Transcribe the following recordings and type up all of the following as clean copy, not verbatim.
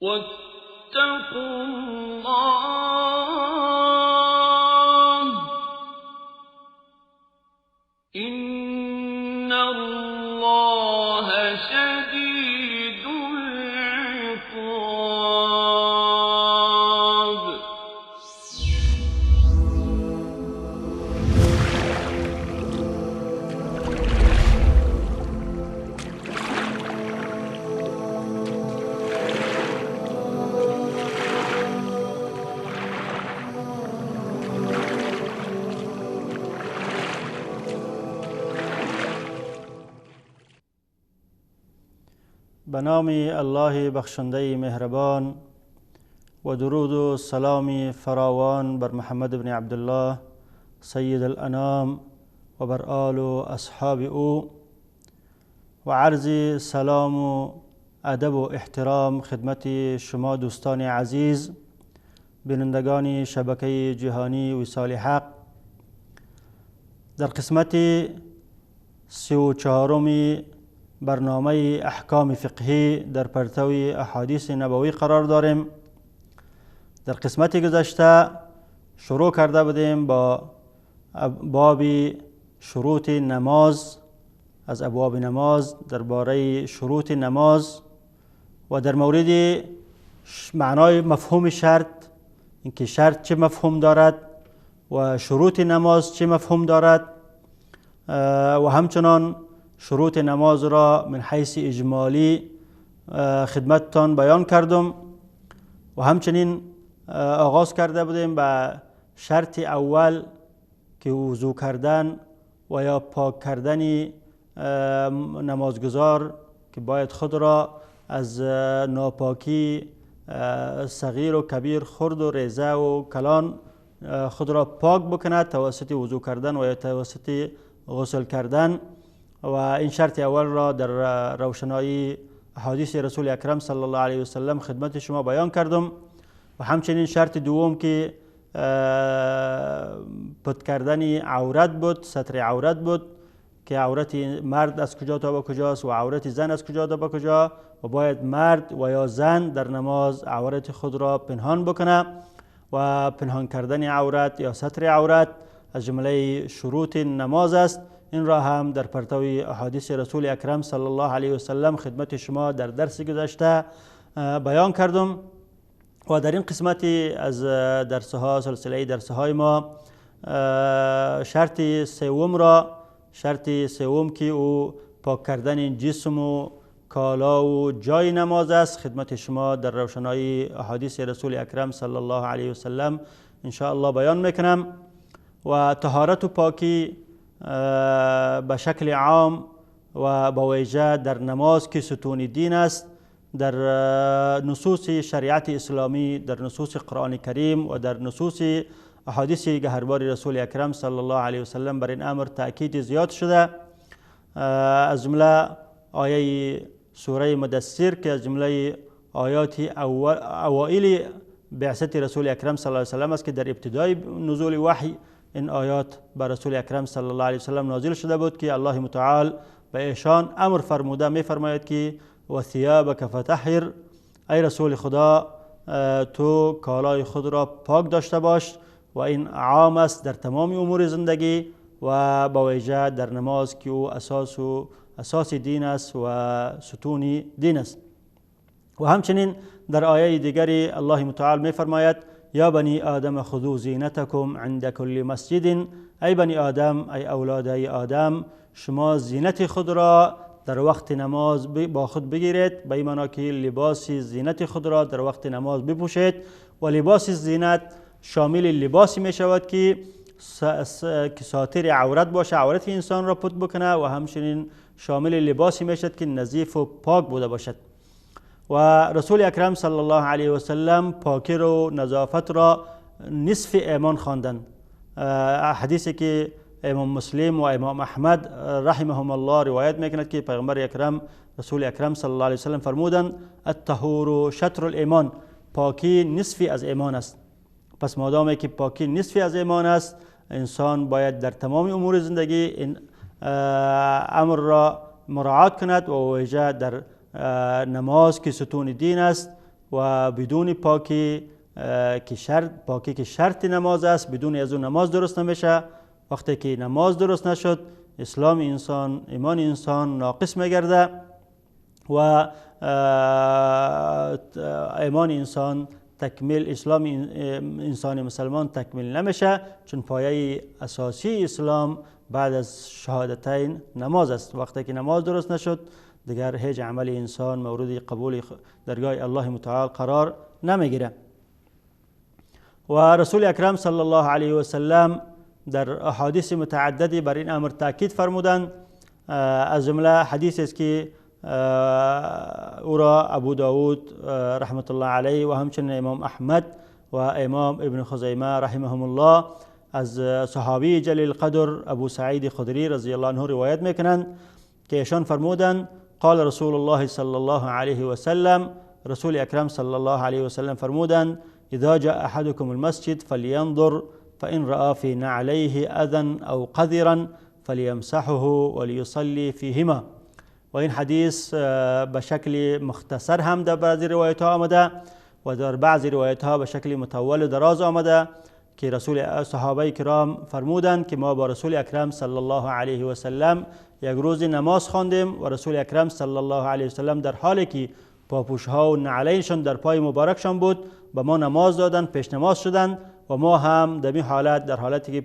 واتقوا الله إن الله شديد العقاب. به نام الله بخشنده مهربان و درود و سلام فراوان بر محمد بن عبدالله سید الانام و بر آل و اصحاب او و عرض سلام و ادب و احترام خدمت شما دوستان عزیز، بینندگان شبکه جهانی وصال حق. در قسمت 34 برنامه احکام فقهی در پرتو احادیث نبوی قرار داریم. در قسمت گذشته شروع کرده بودیم با باب شروط نماز، از ابواب نماز، درباره شروط نماز و در مورد معنای مفهوم شرط، اینکه شرط چه مفهوم دارد و شروط نماز چه مفهوم دارد، و همچنان شروط نماز را من حیث اجمالی خدمتتان بیان کردم. و همچنین آغاز کرده بودیم به شرط اول که وضو کردن و یا پاک کردن نمازگزار که باید خود را از ناپاکی صغیر و کبیر، خرد و ریزه و کلان خود را پاک بکند توسط وضو کردن و یا توسط غسل کردن. و این شرط اول را در روشنایی احادیث رسول اکرم صلی الله علیه و سلم خدمت شما بیان کردم. و همچنین شرط دوم که پت کردن عورت بود، ستر عورت بود، که عورت مرد از کجا تا به کجاست و عورت زن از کجا تا به کجا، و باید مرد و یا زن در نماز عورت خود را پنهان بکنه و پنهان کردن عورت یا ستر عورت از جمله شروط نماز است. این را هم در پرتو احادیث رسول اکرم صلی الله علیه و سلم خدمت شما در درس گذشته بیان کردم. و در این قسمت از درسها، سلسله درسهای ما، شرط سوم را، شرط سوم که او پاک کردن جسم و کالا و جای نماز است، خدمت شما در روشنایی احادیث رسول اکرم صلی الله علیه و سلم ان شاء الله بیان میکنم. و طهارت و پاکی به شکل عام و با ویژه در نماز که ستون دین است، در نصوص شریعت اسلامی، در نصوص قرآن کریم و در نصوص احادیث گهربار رسول اکرم صلی الله علیه و سلم بر این امر تأکید زیاد شده. از جمله آیه سوره مدثر که از جمله آیات اوائل بعثت رسول اکرم صلی الله علیه و سلم است که در ابتدای نزول وحی این آیات بر رسول اکرم صلی الله علیه و سلم نازل شده بود که الله متعال به ایشان امر فرموده، میفرماید که و ثیابک فطهر، ای رسول خدا تو کالای خود را پاک داشته باش. و این عام است در تمام امور زندگی و با ویژه در نماز که او اساس و اساس دین است و ستون دین است. و همچنین در آیه دیگری الله متعال میفرماید یا بنی آدم خذوا زینتکم عند کل مسجد، ای بنی آدم، ای اولاد ای آدم، شما زینت خود را در وقت نماز با خود بگیرید، به این معنا که لباس زینت خود را در وقت نماز بپوشید. و لباس زینت شامل لباسی می شود که ساتر عورت باشه، عورت انسان را پت بکنه، و همچنین شامل لباسی می شود که نظیف و پاک بوده باشد. و رسول اکرم صلی الله علیه و سلم پاکی و نظافت را نصف ایمان خواندند. حدیثی که امام مسلم و امام احمد رحمهم الله روایت میکند که پیغمبر اکرم رسول اکرم صلی الله علیه و سلم فرمودند الطهور شطر الایمان، پاکی نصفی از ایمان است. پس مادامی که پاکی نصفی از ایمان است، انسان باید در تمام امور زندگی این امر را مراعات کند و ویژه در نماز که ستون دین است و بدون پاکی که شرط پاکی که شرط نماز است، بدون از اون نماز درست نمیشه. وقتی که نماز درست نشد، اسلام انسان، ایمان انسان ناقص میگرده و ایمان انسان تکمیل، اسلام انسان مسلمان تکمیل نمیشه، چون پایه اساسی اسلام بعد از شهادتین نماز است. وقتی که نماز درست نشد، دیگر هیچ عمل انسان مورد قبول درگاه الله متعال قرار نمیگیره. و رسول اکرم صلی الله علیه و سلم در احادیث متعددی بر این امر تاکید فرمودند. از جمله حدیث است که او را ابو داود رحمت الله علیه و همچنین امام احمد و امام ابن خزیمه رحمهم الله از صحابی جلیل قدر ابو سعید خدری رضی الله عنه روایت میکنند که ایشان فرمودند: قال رسول الله صلی الله علیه و سلم، رسول اکرم صلی الله علیه و سلم فرمودند: اذا جاء احدكم المسجد فلينظر، فإن رأى في نعليه أذى أو قذرا فليمسحه وليصلي فيهما. و این حدیث به شکل مختصر هم در بعضی روایت ها آمده و در بعضی روایت ها به شکل مطول و دراز آمده که رسول صحابه کرام فرمودند که ما با رسول اکرم صلی الله علیه و سلم یک روز نماز خواندیم و رسول اکرم صلی الله علیه و سلم در حالی که پاپوش ها و نعلینشان در پای مبارکشان بود به ما نماز دادند، پیش نماز شدند و ما هم در این حالت، در حالتی که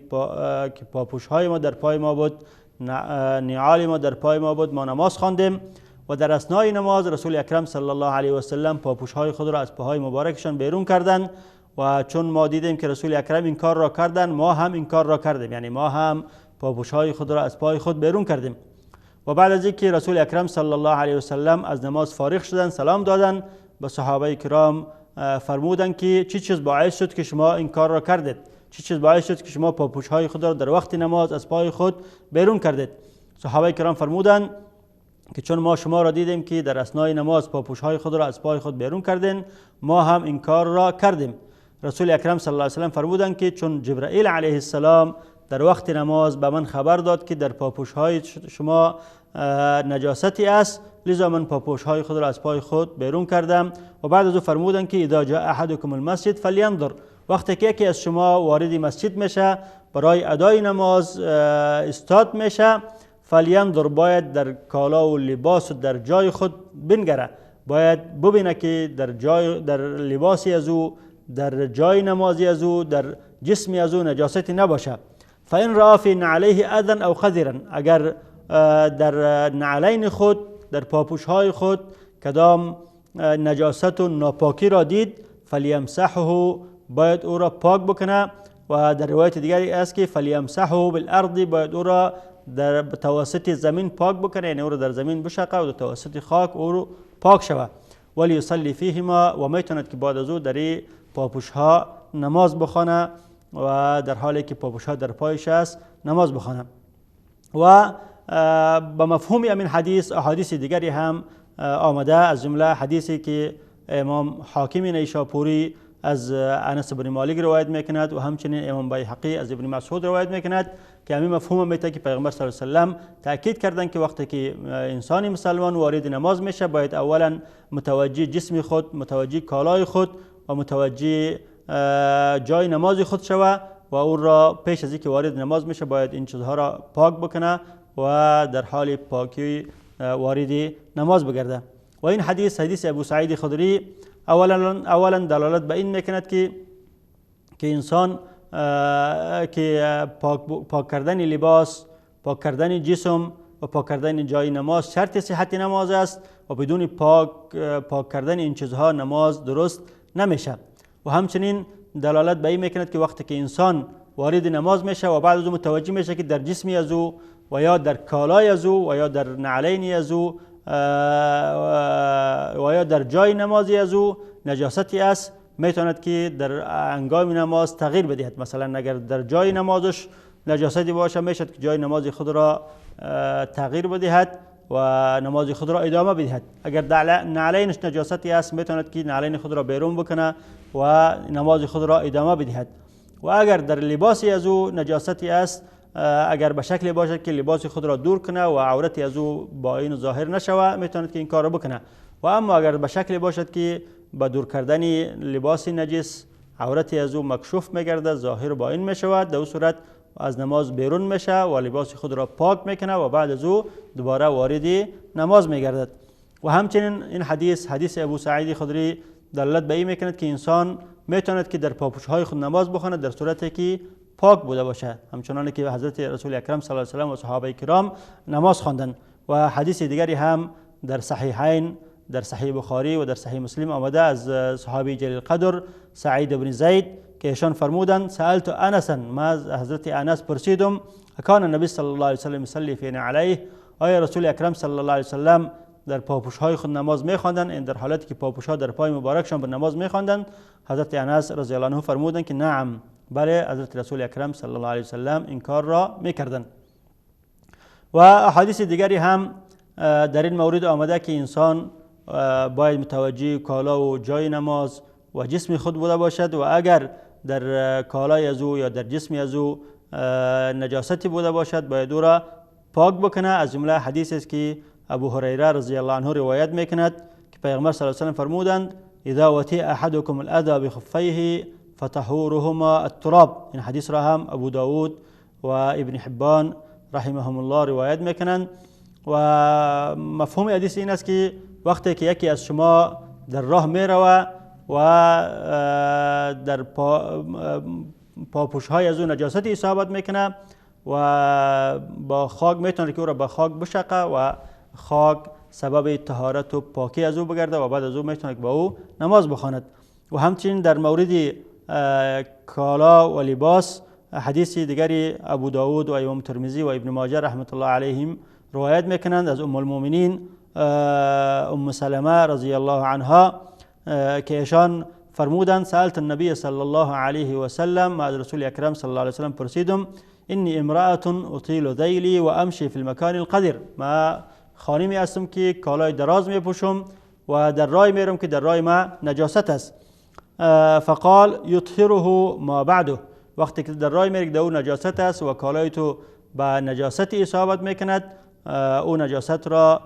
پاپوش های ما در پای ما بود، نعال ما در پای ما بود، ما نماز خواندیم و در اثنای نماز رسول اکرم صلی الله علیه و سلم پاپوش های خود را از پاهای مبارکشان بیرون کردند و چون ما دیدیم که رسول اکرم این کار را کردند، ما هم این کار را کردیم، یعنی ما هم پاپوش های خود را از پای خود بیرون کردیم. و بعد از اینکه رسول اکرم صلی الله علیه و سلم از نماز فارغ شدند، سلام دادند به صحابه کرام، فرمودند که چی چیز باعث شد که شما این کار را کردید؟ چی چیز باعث شد که شما پاپوش های خود را در وقت نماز از پای خود بیرون کردید؟ صحابه کرام فرمودند که چون ما شما را دیدیم که در اثنای نماز پاپوش های خود را از پای خود بیرون کردین، ما هم این کار را کردیم. رسول اکرم صلی الله علیه و سلم فرمودند که چون جبرائیل علیه السلام در وقت نماز به من خبر داد که در پاپوش های شما نجاستی است، لذا من پاپوش های خود را از پای خود بیرون کردم. و بعد از او فرمودند که اذا جاء احدکم المسجد فلینظر، وقتی که یکی از شما وارد مسجد میشه برای ادای نماز استاد میشه، فلینظر، باید در کالا و لباس و در جای خود بنگره، باید ببینه که در جای، در لباسی از او، در جای نمازی از او، در جسمی از او نجاستی نباشه. فإن رأى في نعليه أذى أو قذرا، اگر در نعلین خود، در پاپوش های خود کدام نجاست و ناپاکی را دید، فلیمسحه، باید او را پاک بکنه. و در روایت دیگری است که فلیمسحه بالارض، باید او را در توسط زمین پاک بکنه، یعنی او را در زمین بشقه و در توسط خاک او را پاک شوه. ولیصلی فیهما، و میتواند که بعد از او در این پاپوش ها نماز بخوانه و در حالی که پاپوش ها در پایش است نماز بخوانه. و به مفهوم همین حدیث احادیث دیگری هم آمده، از جمله حدیثی که امام حاکم نیشاپوری از انس بن مالک روایت میکند و همچنین امام بیهقی از ابن مسعود روایت میکند که همین مفهوم میته که پیغمبر صلی الله علیه و سلم تاکید کردند که وقتی که انسان مسلمان وارد نماز میشه باید اولا متوجه جسم خود، متوجه کالای خود و متوجه جای نماز خود شوه و او را پیش از اینکه وارد نماز میشه باید این چیزها را پاک بکنه و در حال پاکی وارد نماز بگرده. و این حدیث، حدیث ابو سعید خدری، اولا دلالت به این میکند که انسان که پاک کردن لباس، پاک کردن جسم و پاک کردن جای نماز شرط صحت نماز است و بدون پاک کردن این چیزها نماز درست نمیشه. و همچنین دلالت به این میکند که وقتی که انسان وارد نماز میشه و بعد از او متوجه میشه که در جسمی از او و یا در کالای از او و یا در نعلین از او و یا در جای نمازی از او نجاستی است، میتواند که در هنگام نماز تغییر بدهد. مثلا اگر در جای نمازش نجاستی باشه، میشد که جای نماز خود را تغییر بدهد و نماز خود را ادامه بدهد. اگر در نعلینش نجاستی است، میتواند که نعلین خود را بیرون بکنه و نماز خود را ادامه بدهد. و اگر در لباسی از او نجاستی است، اگر به شکل باشد که لباس خود را دور کنه و عورتی از او با این ظاهر نشوه، میتواند که این کار را بکنه. و اما اگر به شکل باشد که به دور کردن لباس نجس عورت از او مکشوف میگرده، ظاهر با این میشود، در صورت از نماز بیرون میشه و لباس خود را پاک میکنه و بعد از او دوباره وارد نماز میگردد. و همچنین این حدیث، حدیث ابو سعید خدری، دلالت به این میکند که انسان میتواند که در پاپوش های خود نماز بخواند در صورتی که پاک بوده باشه، همچنان که حضرت رسول اکرم صلی الله علیه و سلم و صحابه کرام نماز خواندند. و حدیث دیگری هم در صحیحین، در صحیح بخاری و در صحیح مسلم آمده از صحابی جلیل قدر سعید بن زید که ایشان فرمودند: سألت انسا، ما از حضرت انس پرسیدم، اکان النبی صلی الله علیه و سلم یصلی فی نعلیه، آیا رسول اکرم صلی الله علیه و سلم در پاپوش های خود نماز میخواندند؟ این در حالتی که پاپوش ها در پای مبارکشان به نماز میخواندند. حضرت انس رضی الله عنه فرمودند که نعم، بله، حضرت رسول اکرم صلی الله علیه و سلم این کار را میکردند. و احادیث دیگری هم در این مورد آمده که انسان باید متوجه کالا و جای نماز و جسم خود بوده باشد و اگر در کالای از او یا در جسم از او نجاستی بوده باشد باید او را پاک بکنه. از جمله حدیث است که ابو هریره رضی الله عنه روایت میکند که پیغمبر صلی الله علیه و سلم فرمودند: اذا وطئ احدكم الاذى بخفيه فطهورهما التراب. این حدیث را هم ابو داود و ابن حبان رحمهم الله روایت میکنند. و مفهوم حدیث این است که وقتی که یکی از شما در راه میروه و در پاپوش های از او نجاستی اصابت میکنه و با خاک میتونه که او را با خاک بشقه و خاک سبب طهارت و پاکی از او بگرده و بعد از او میتونه که با او نماز بخواند. و همچنین در مورد کالا و لباس حدیث دیگری ابو داود و امام ترمذی و ابن ماجه رحمت الله علیهم روایت میکنند از ام المؤمنین ام سلمه رضی الله عنها که ایشان فرمودند: سألت النبی صلی الله علیه و سلم، از رسول اکرم صلی الله علیه و سلم پرسیدم، انی امرأة اطیل ذیلی و امشی فی المکان القدر، ما خانمی هستم که کالای دراز میپوشم و در راه میرم که در راه ما نجاست است. فقال یطهره ما بعده، وقتی که در راه میری که در او نجاست است و کالای تو به نجاست اصابت میکند، او نجاست را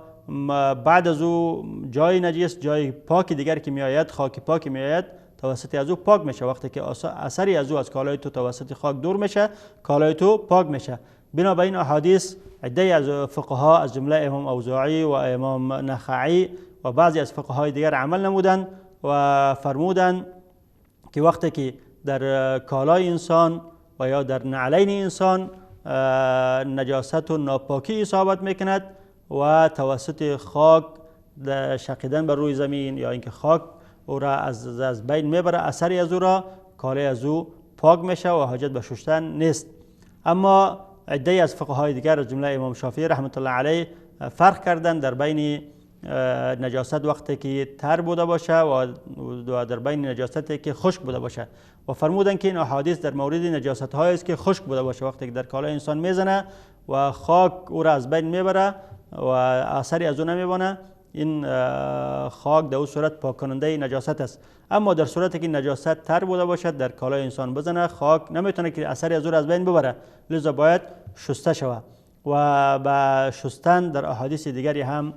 بعد از او جای نجس، جای پاک دیگر که میآید، خاک پاک میآید، توسط از او پاک میشه. وقتی که اثری از او از کالای تو توسط خاک دور میشه، کالای تو پاک میشه. بنابراین احادیث عده از فقها از جمله امام اوزاعی و امام نخعی و بعضی از فقهای دیگر عمل نمودند و فرمودند که وقتی که در کالای انسان و یا در نعلین انسان نجاست و ناپاکی اصابت میکند و توسط خاک شقیدن بر روی زمین یا اینکه خاک او را از بین میبره، اثری از او را، کالای از او پاک میشه و حاجت به شستن نیست. اما عده از فقهای دیگر از جمله امام شافعی رحمت الله علیه فرق کردن در بین نجاست وقتی که تر بوده باشه و در بین نجاستی که خشک بوده باشه و فرمودن که این احادیث در مورد نجاست های است که خشک بوده باشه، وقتی که در کالای انسان میزنه و خاک او را از بین میبره و اثری از او نمیبانه، این خاک در او صورت پاک کننده نجاست است. اما در صورتی که نجاست تر بوده باشد در کالای انسان بزنه، خاک نمیتونه که اثری از او را از بین ببره، لذا باید شسته شود. و به شستن در احادیث دیگری هم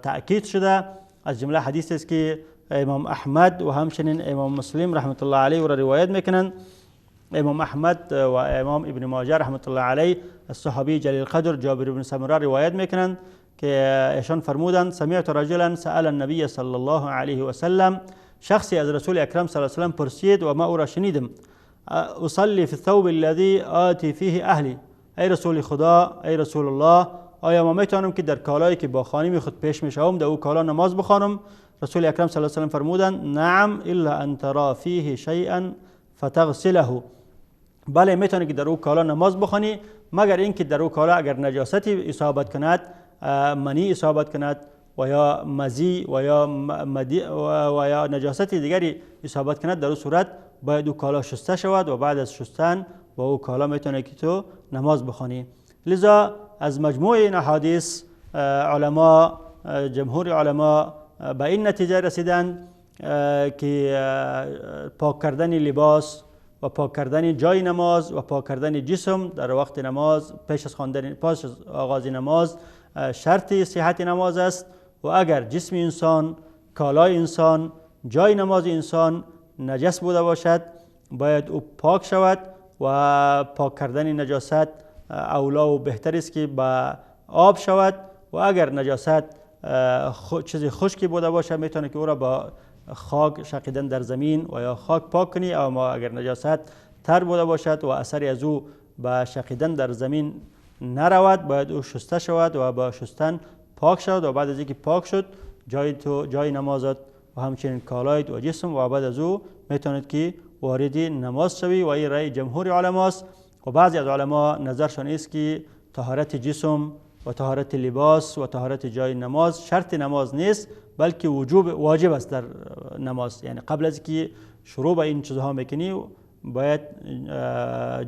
تأکید شده، از جمله حدیث است که امام احمد و همچنین امام مسلم رحمت الله علیه را روایت میکنند. امام احمد و امام ابن ماجه رحمت الله علیه از صحابی جلیل قدر جابر بن سمره روایت میکنند که ایشان فرمودند: سمعت رجلا سأل النبی صلی الله علیه و سلم، شخصی از رسول اکرم صلی الله علیه و سلم پرسید و ما او را شنیدم، اصلی فی الثوب الذی آتی فیه اهلی، ای رسول خدا، ای رسول الله، آیا ما میتونم که در کالایی که با خانم خود پیش میشوم در او کالا نماز بخوانم؟ رسول اکرم صلی الله علیه و سلم فرمودند: نعم الا ان ترى فیه شیئا فتغسله، بله میتونی که در او کالا نماز بخوانی، مگر اینکه در او کالا اگر نجاستی اصابت کند، منی اصابت کند و یا مزی و یا مدی و یا نجاست دیگری اصابت کند، در او صورت باید او کالا شسته شود و بعد از شستن با او کالا میتونه که تو نماز بخوانی. لذا از مجموع این احادیث علما، جمهور علما به این نتیجه رسیدند که پاک کردن لباس و پاک کردن جای نماز و پاک کردن جسم در وقت نماز پیش از خواندن، پس از آغاز نماز شرط صحت نماز است. و اگر جسم انسان کالای انسان، جای نماز انسان نجس بوده باشد، باید او پاک شود و پاک کردن نجاست اولا و بهتر است که با آب شود. و اگر نجاست چیز خشکی بوده باشه، میتونه که او را با خاک شقیدن در زمین و یا خاک پاک کنی. اما اگر نجاست تر بوده باشد و اثری از او با شقیدن در زمین نرود، باید او شسته شود و با شستن پاک شود. و بعد از اینکه پاک شد جای نمازت و همچنین کالایت و جسم، و بعد از او میتونید که وارد نماز شوی. و این رأی جمهور علماست. و بعضی از علما نظرشان است که طهارت جسم و طهارت لباس و طهارت جای نماز شرط نماز نیست، بلکه واجب است در نماز. یعنی قبل از که شروع به این چیزها میکنی، باید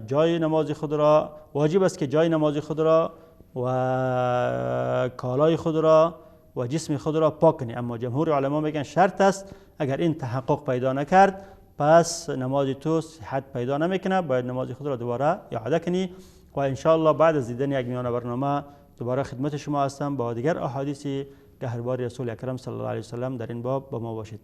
جای نماز خود را، واجب است که جای نماز خود را و کالای خود را و جسم خود را پاک کنی. اما جمهور علما میگن شرط است، اگر این تحقق پیدا نکرد پس نماز تو صحت پیدا نمیکنه، باید نماز خود را دوباره اعاده کنی. و انشاءالله بعد از دیدن یک میانه برنامه دوباره خدمت شما هستم با دیگر احادیث گهربار رسول اکرم صلی الله علیه وسلم در این باب با ما باشید.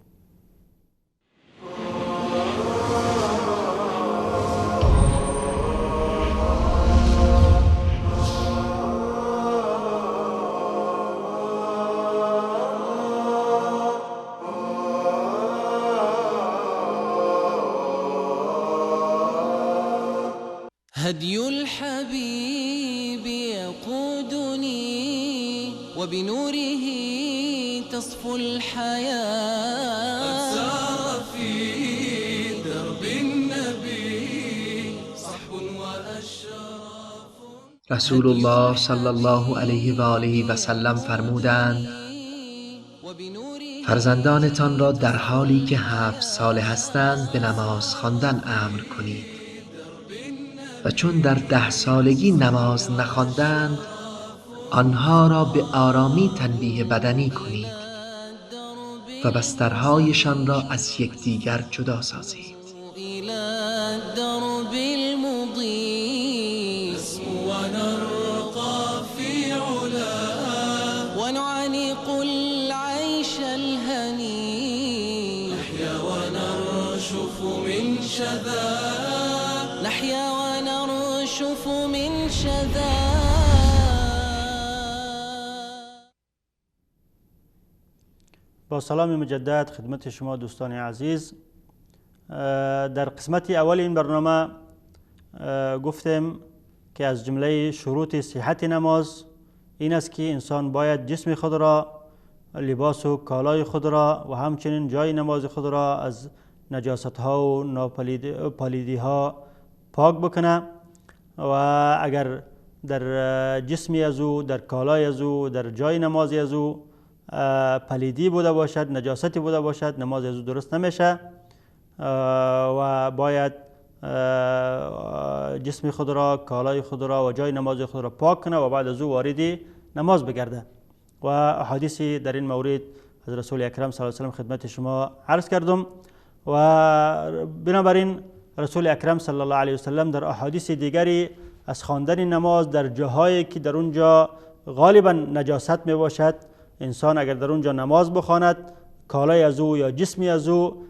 هدي الحبيب يقودني وبنوره تصفو الحياة. قد سار في درب النبي صحب وأشراف. رسول الله صلی الله علیه و آله و سلم فرمودند: فرزندانتان را در حالی که 7 ساله هستند به نماز خواندن امر کنید و چون در 10 سالگی نماز نخواندند آنها را به آرامی تنبیه بدنی کنید و بسترهایشان را از یکدیگر جدا سازید. با سلام مجدد خدمت شما دوستان عزیز. در قسمت اول این برنامه گفتیم که از جمله شروط صحت نماز این است که انسان باید جسم خود را، لباس و کالای خود را و همچنین جای نماز خود را از نجاست ها و ناپلیدی ها پاک بکنه. و اگر در جسمی از او، در کالای از او، در جای نماز از او پلیدی بوده باشد، نجاستی بوده باشد، نماز از او درست نمیشه و باید جسم خود را، کالای خود را و جای نماز خود را پاک کنه و بعد از او وارد نماز بگرده. و احادیثی در این مورد از رسول اکرم صلی الله علیه و سلم خدمت شما عرض کردم. و بنابراین رسول اکرم صلی الله علیه و سلم در احادیث دیگری از خواندن نماز در جاهایی که در اونجا غالبا نجاست می باشد، انسان اگر در اونجا نماز بخواند کالای از او یا جسمی از او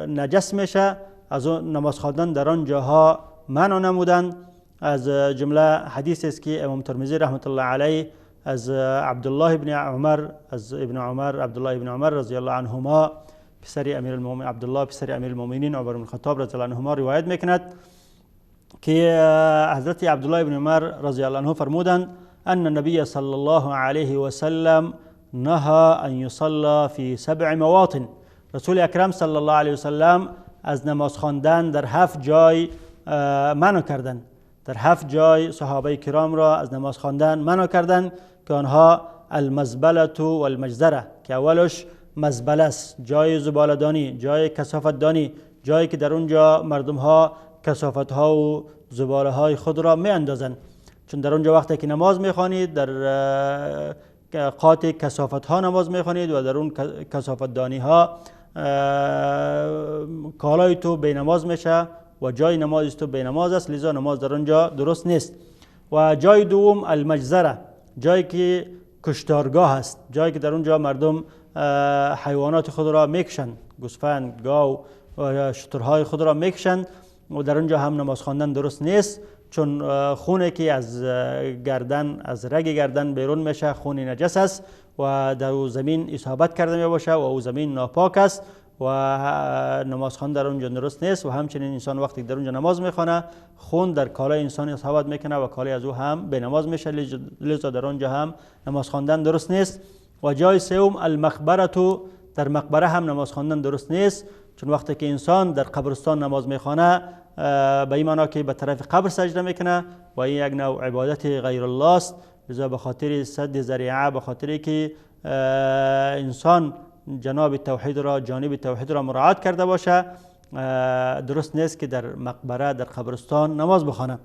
نجس میشه، از او نماز خواندن در آن جاها منع نمودند. از جمله حدیث است که امام ترمذی رحمت الله علیه از عبدالله ابن عمر، از ابن عمر عبدالله ابن عمر رضی الله عنهما پسر امیرالمومنین عبدالله پسر امیرالمومنین عمر بن الخطاب رضی الله عنهما روایت میکند که حضرت عبدالله ابن عمر رضی الله عنه فرمودند ان النبي صلى الله عليه وسلم نهى ان يصلى في 7 مواطن. رسول اکرم صلی الله علیه وسلم از نماز خواندن در 7 جای منع کردند. در 7 جای صحابه کرام را از نماز خواندن منع کردند که آنها المزبله و المجزره، که اولش مزبله است، جای زباله‌دانی، جای کثافت‌دانی، جایی که در اونجا مردم ها کثافت ها و زباله های خود را می اندازند. چون در اونجا وقتی که نماز میخوانید در قات کثافت ها نماز میخوانید و در اون کثافت دانی ها کالای تو بی نماز میشه و جای نماز تو بی نماز است، لذا نماز در اونجا درست نیست. و جای دوم المجزره، جایی که کشتارگاه است، جایی که در اونجا مردم حیوانات خود را میکشند، گوسفند، گاو و شترهای خود را میکشند و در اونجا هم نماز خواندن درست نیست، چون خونه که از گردن، از رگ گردن بیرون میشه خون نجس است و در او زمین اصابت کرده می باشه و او زمین ناپاک است و نماز خواندن در اونجا درست نیست. و همچنین انسان وقتی در اونجا نماز میخوانه خون در کالای انسان اصابت میکنه و کالای از او هم به نماز میشه، لذا در اونجا هم نماز خواندن درست نیست. و جای سوم المقبره، در مقبره هم نماز خواندن درست نیست، چون وقتی که انسان در قبرستان نماز میخوانه به این معنا که به طرف قبر سجده میکنه و این یک نوع عبادت غیر الله است. لذا به خاطر سد ذریعه، به خاطر که انسان جناب توحید را، جانب توحید را مراعات کرده باشه، درست نیست که در مقبره، در قبرستان نماز بخوانه.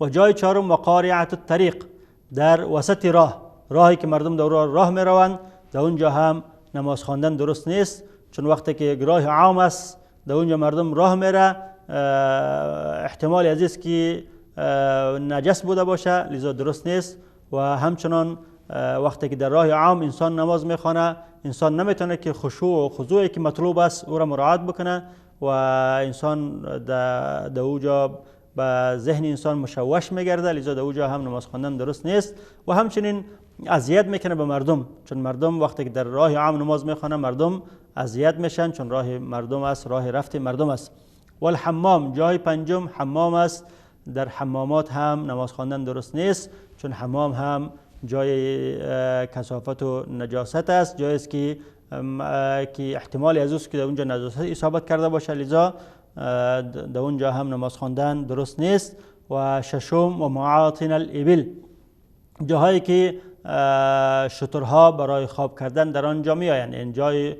و جای چهارم مقارعة الطریق، در وسط راه، راهی که مردم در راه میروند، در اونجا هم نماز خواندن درست نیست، چون وقتی که یک راه عام است در اونجا مردم راه میره، احتمال از است که نجس بوده باشه، لذا درست نیست. و همچنان وقتی که در راه عام انسان نماز میخوانه، انسان نمیتونه که خشوع و خضوعی که مطلوب است او را مراعات بکنه و انسان در اوجا به ذهن انسان مشوش میگرده، لذا در اوجا هم نماز خواندن درست نیست. و همچنین اذیت میکنه به مردم، چون مردم وقتی که در راه عام نماز میخوانه مردم اذیت میشن، چون راه مردم است، راه رفت مردم است. والحمام، جای پنجم حمام است، در حمامات هم نماز خواندن درست نیست، چون حمام هم جای کثافت و نجاست است، جایی است که احتمال از اوست که در اونجا نجاست اصابت کرده باشه، لذا در اونجا هم نماز خواندن درست نیست. و ششم و معاطن الابل، جاهایی که شترها برای خواب کردن در آنجا می آیند، این جای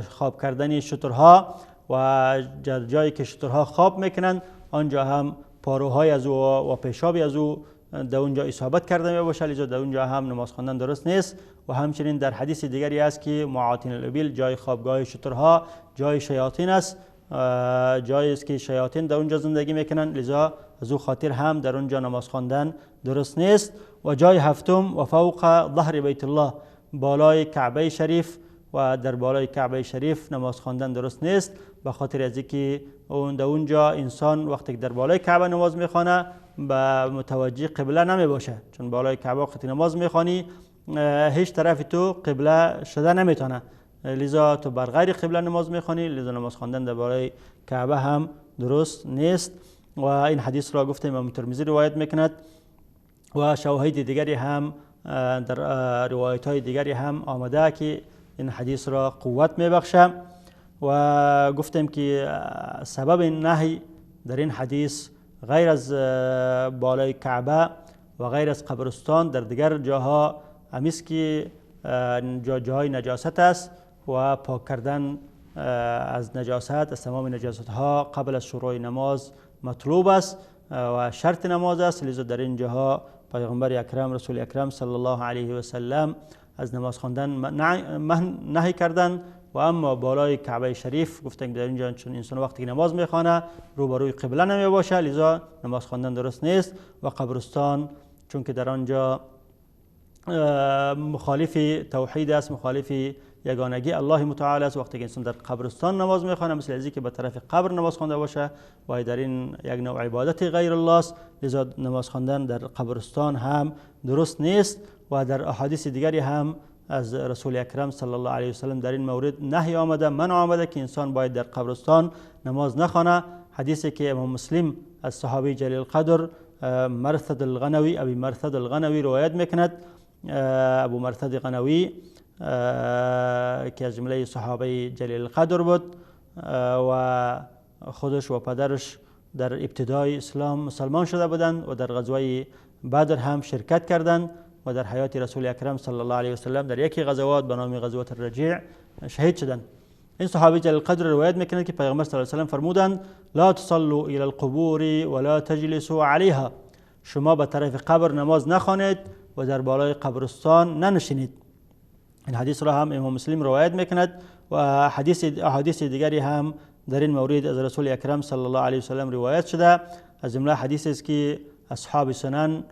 خواب کردن شترها و جایی که شترها خواب میکنند آنجا هم پاروهای از او و پیشابی از او در اونجا اصابت کرده می باشه، لذا در اونجا هم نماز خواندن درست نیست. و همچنین در حدیث دیگری است که معاطن الابل جای خوابگاه شترها جای شیاطین است، جایی است که شیاطین در اونجا زندگی میکنند، لذا از او خاطر هم در اونجا نماز خواندن درست نیست. و جای هفتم و فوق ظهر بیت الله، بالای کعبه شریف، و در بالای کعبه شریف نماز خواندن درست نیست، به خاطر از اینکه در اونجا انسان وقتی که در بالای کعبه نماز میخوانه به متوجه قبله نمی باشه، چون بالای کعبه وقتی نماز میخوانی هیچ طرف تو قبله شده نمیتونه، لذا تو بر غیر قبله نماز میخوانی، لذا نماز خواندن در بالای کعبه هم درست نیست. و این حدیث را گفتیم امام ترمذی روایت میکند و شواهد دیگری هم در روایت های دیگری هم آمده که این حدیث را قوت میبخشه. و گفتیم که سبب نهی در این حدیث غیر از بالای کعبه و غیر از قبرستان در دیگر جاها همیست که جاهای نجاست است و پاک کردن از نجاست، از تمام نجاست ها قبل از شروع نماز مطلوب است و شرط نماز است، لذا در این جاها پیغمبر اکرم رسول اکرم صلی الله علیه و سلم از نماز خواندن نهی کردن. و اما بالای کعبه شریف گفتن در اینجا چون انسان وقتی که نماز میخوانه روبروی قبله نمی باشه، لذا نماز خواندن درست نیست. و قبرستان چون که در آنجا مخالف توحید است، مخالف یگانگی الله متعال است، وقتی که انسان در قبرستان نماز میخوانه مثل از که به طرف قبر نماز خوانده باشه و در این یک نوع عبادت غیر الله است، لذا نماز خواندن در قبرستان هم درست نیست. و در احادیث دیگری هم از رسول اکرم صلی الله علیه وسلم در این مورد نهی آمده، منع آمده که انسان باید در قبرستان نماز نخوانه. حدیثی که امام مسلم از صحابی جلیل القدر مرثد الغنوی، ابی مرثد الغنوی روایت میکند، ابو مرثد غنوی که از جمله صحابه جلیل القدر بود و خودش و پدرش در ابتدای اسلام مسلمان شده بودند و در غزوه بدر هم شرکت کردند و در حیات رسول اکرم صلی الله علیه و سلم در یکی غزوات به نام غزوه الرجیع شهید شدند. این صحابی جلیل القدر روایت میکند که پیغمبر صلی الله علیه و سلم فرمودند لا تصلوا الى القبور ولا تجلسوا علیها، شما به طرف قبر نماز نخوانید و در بالای قبرستان ننشینید. این حدیث را هم امام مسلم روایت میکند و احادیث دیگری هم در این مورد از رسول اکرم صلی الله علیه و سلم روایت شده. از جمله حدیث است که اصحاب سنن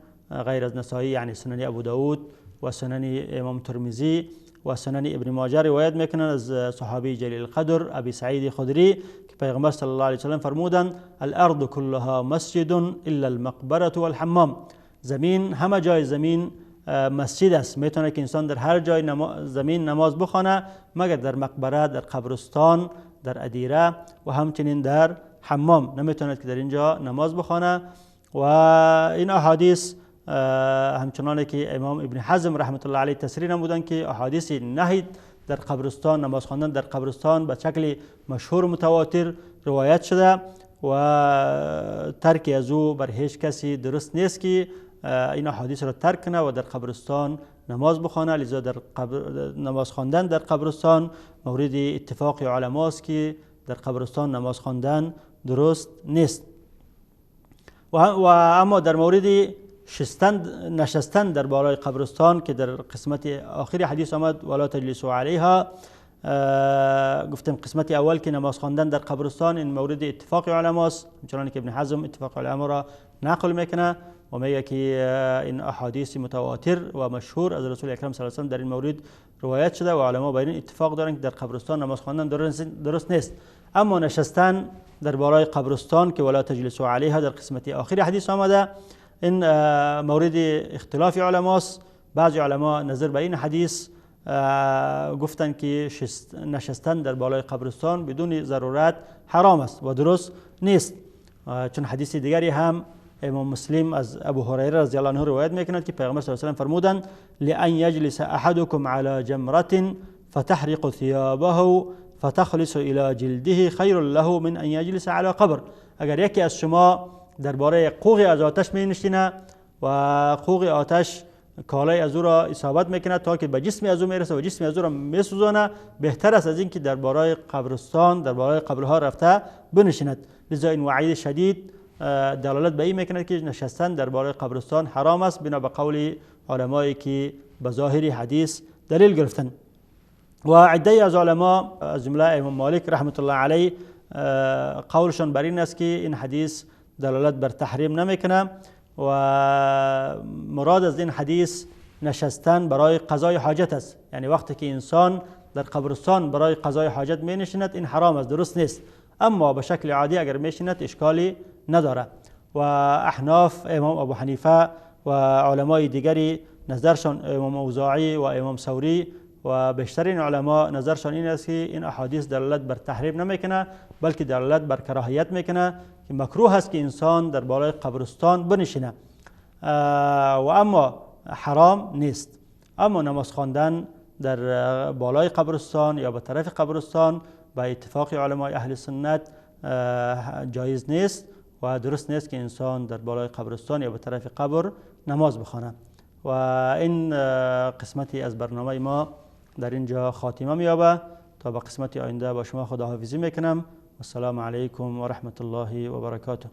غیر از نسائی، یعنی سنن ابو داود و سنن امام ترمذی و سنن ابن ماجه روایت میکنند از صحابی جلیل القدر ابی سعید خدری که پیغمبر صلی الله علیه وسلم فرمودند: الارض كلها مسجد الا المقبره والحمام. زمین، همه جای زمین مسجد است، میتونه که انسان در هر جای زمین نماز بخوانه مگر در مقبره، در قبرستان، در ادیره و همچنین در حمام نمیتواند که در اینجا نماز بخوانه. و این احادیث همچنان که امام ابن حزم رحمت الله علیه تصریح نمودند که احادیث نهی در قبرستان، نماز خواندن در قبرستان به شکل مشهور متواتر روایت شده و ترک از او بر هیچ کسی درست نیست که این احادیث را ترک کنه و در قبرستان نماز بخوانه. لذا در نماز خواندن در قبرستان مورد اتفاق علماست که در قبرستان نماز خواندن درست نیست. و اما در مورد نشستن در بالای قبرستان که در قسمت آخر حدیث آمد ولا تجلسوا علیها، گفتم قسمت اول که نماز خواندن در قبرستان این مورد اتفاق علماست، همچنان که ابن حزم اتفاق علما را نقل میکنه و میگه که این احادیث متواتر و مشهور از رسول اکرم صلی الله علیه و سلم در این مورد روایت شده و علما بر این اتفاق دارند که در قبرستان نماز خواندن درست نیست. اما نشستن در بالای قبرستان که ولا تجلسوا علیها در قسمت آخر حدیث آمده، این مورد اختلاف علماست. بعضی علما نظر به این حدیث گفتند که نشستن در بالای قبرستان بدون ضرورت حرام است و درست نیست، چون حدیث دیگری هم امام مسلم از ابو هریره رضی الله عنه روایت میکند که پیغمبر صلی الله علیه و سلم فرمودند: لأن یجلس احدکم علی جمرة فتحرق ثيابه فتخلص الى جلده خیر له من ان یجلس علی قبر. اگر یکی از شما درباره قوق از آتش می نشینه و قوق آتش کالای از او را اصابت میکنه تا که به جسم از او میرسه و جسم از او را میسوزانه، بهتر است از اینکه درباره قبرستان، درباره قبرها رفته بنشیند. لذا این وعید شدید دلالت به این میکند که نشستن درباره قبرستان حرام است، بنا به قول علمایی که به ظاهر حدیث دلیل گرفتن. و عده از علما از جمله امام مالک رحمت الله علیه قولشان بر این است که این حدیث دلالت بر تحریم نمیکنه و مراد از این حدیث نشستن برای قضای حاجت است، یعنی وقتی که انسان در قبرستان برای قضای حاجت می نشیند این حرام است، درست نیست. اما به شکل عادی اگر می نشیند اشکالی نداره. و احناف، امام ابو حنیفه و علمای دیگری نظرشان، امام اوزاعی و امام ثوری و بیشترین علما نظرشان این است که این احادیث دلالت بر تحریم نمیکنه بلکه دلالت بر کراهیت میکنه که مکروه است که انسان در بالای قبرستان بنشینه و اما حرام نیست. اما نماز خواندن در بالای قبرستان یا به طرف قبرستان با اتفاق علمای اهل سنت جایز نیست و درست نیست که انسان در بالای قبرستان یا به طرف قبر نماز بخوانه. و این قسمتی از برنامه ما در اینجا خاتمه می‌یابه. تا به قسمت آینده با شما خداحافظی میکنم. السلام علیکم و رحمت الله و برکاته.